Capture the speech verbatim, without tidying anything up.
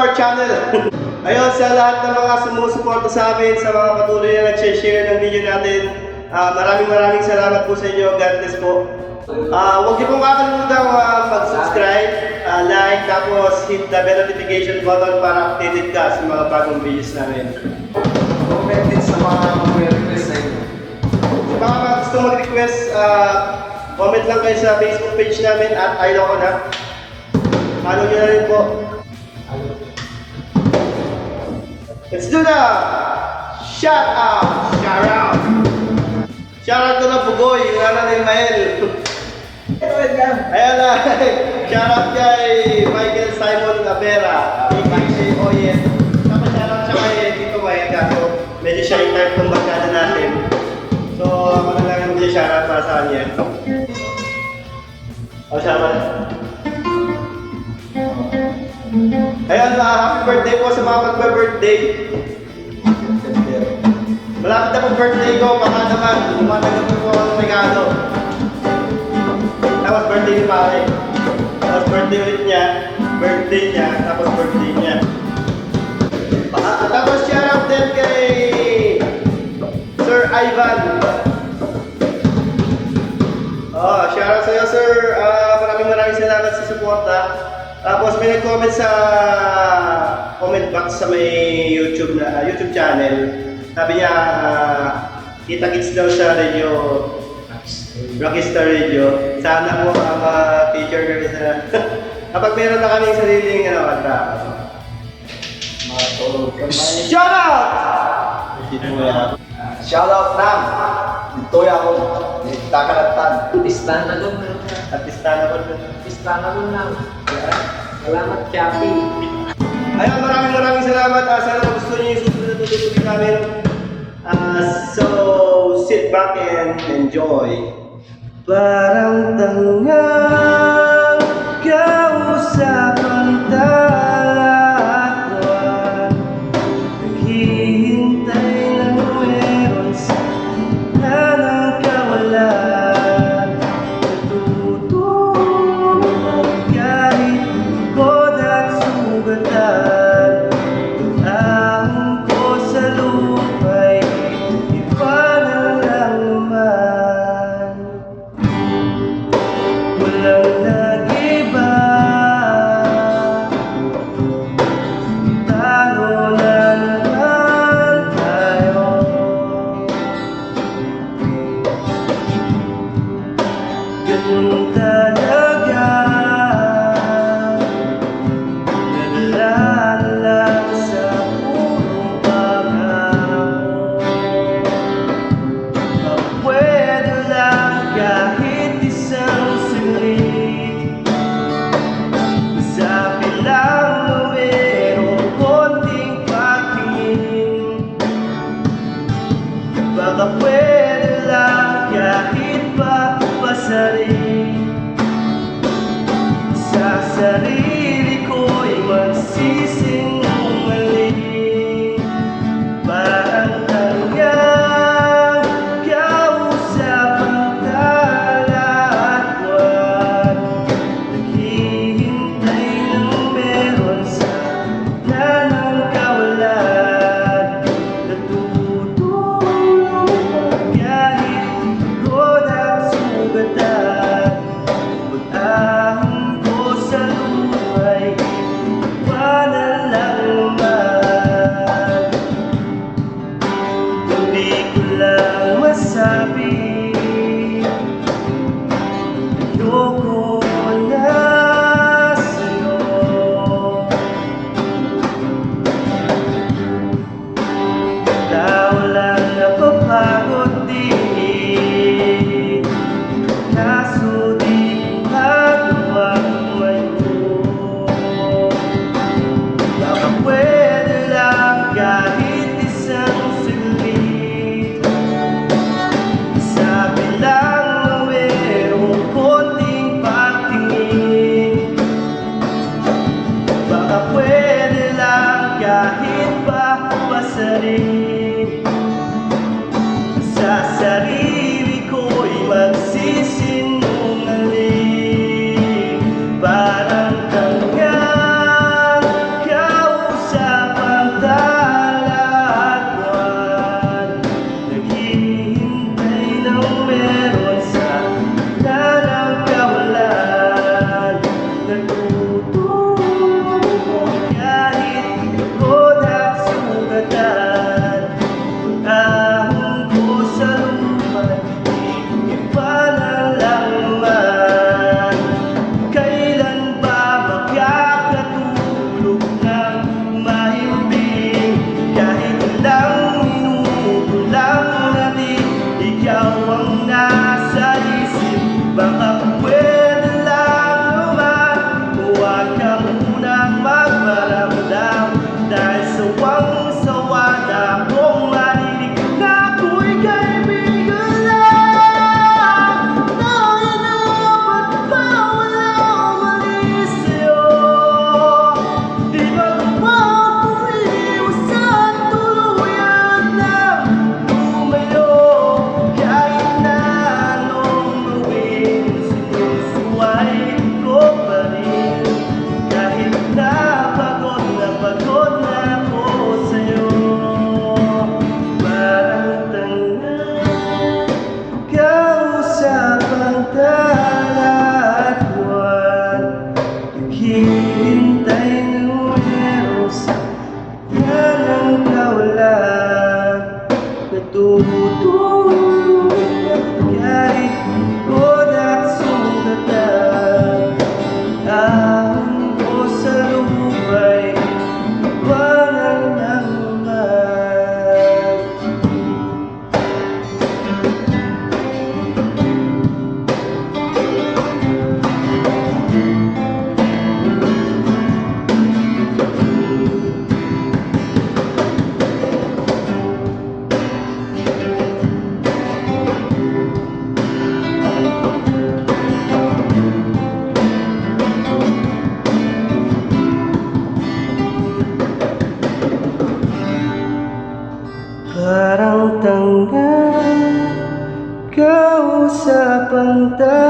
Our channel. Ayun, sa lahat ng mga sumusuporta sa amin, sa mga patuloy na nag-share ng video natin, ah, maraming maraming salamat po sa inyo. God bless po. Ah, huwag niyo pong kakalimutan, ah, mag-subscribe, ah, like, tapos hit the bell notification button para updated ka sa mga bagong videos namin. Comment din sa mga magre-request sa inyo. Sa mga gusto mag-request, ah, comment lang kayo sa Facebook page namin at Ilocana. Follow nyo na rin po. Let's do the shout out! Shout out! Shout out ko na Bugoy, yung anak ni Mael. Ayan na. Shout out kay Michael Simon Lavera, A K A Oyet. Tapos shout out siya kay Tito Mael, kaso medyo shy type ng barkada natin. So, ako na lang yung shout out para sa kanya. O, siya man. Ayan, ah, happy birthday po sa mga magbe-birthday. Malapit na po birthday ko, baka naman, tumatanggap po ang regalo. Tapos birthday ni pare. Tapos birthday ulit niya, birthday niya, tapos birthday niya. Ah, tapos shout out din kay Sir Ivan. Oh, shout out sa'yo, sir. Ah, maraming maraming salamat sa suporta. Tapos may nag-comment sa comment box sa may YouTube na, ah, YouTube channel. Sabi niya, ah, kita-kits daw sa radio, Rockstar Radio. Sana po, ah, ma-feature kami sa, kapag meron na kaming sariling, ano, kanta. Mga tulog ka, Mike. Shout out! Hindi mo yan. Shout out, Nam. Dito ako. Nagkakalatan. Artista na dun, Nam. Artista na dun. Artista na dun, Nam. Salamat, Chappy. Ayun, maraming maraming salamat. Ah, sana gusto niyo yung susunod na tututuloy namin. Ah, so, sit back and enjoy. Parang tangang kausapang talakwan. Naghihintay ng meron sa gitna ng kawalan. Natutulog kahit lungkot at sugatan. Ang ahon ko sa lupa'y iba na lang naman. Walang nag-iba, talo na naman tayo. Ganun talaga, nadala lang sa puro pangako. Pwede lang kahit isang saglit. Sabi lang na merong konting pagtingin. Baka pwede lang kahit pa pasarin. Sa sarili ko'y magsisinungaling. Parang tangang kausapang talakwan. Naghihintay ng meron sa gitna ng kawalan. Natutulog kahit lungkot at sugatan. Pag-ahon ko sa lupa'y iba na lang naman. Hindi ko lang masabi, ayoko na sa'yo. Tao lang napapagod din, kaso di ko magawang lumayo. Baka pwede lang kahit isang saglit. Tutulong kadi kodak sungkatan, ang kosalubay, wanan ang man. Parang tanggal, kausapan ta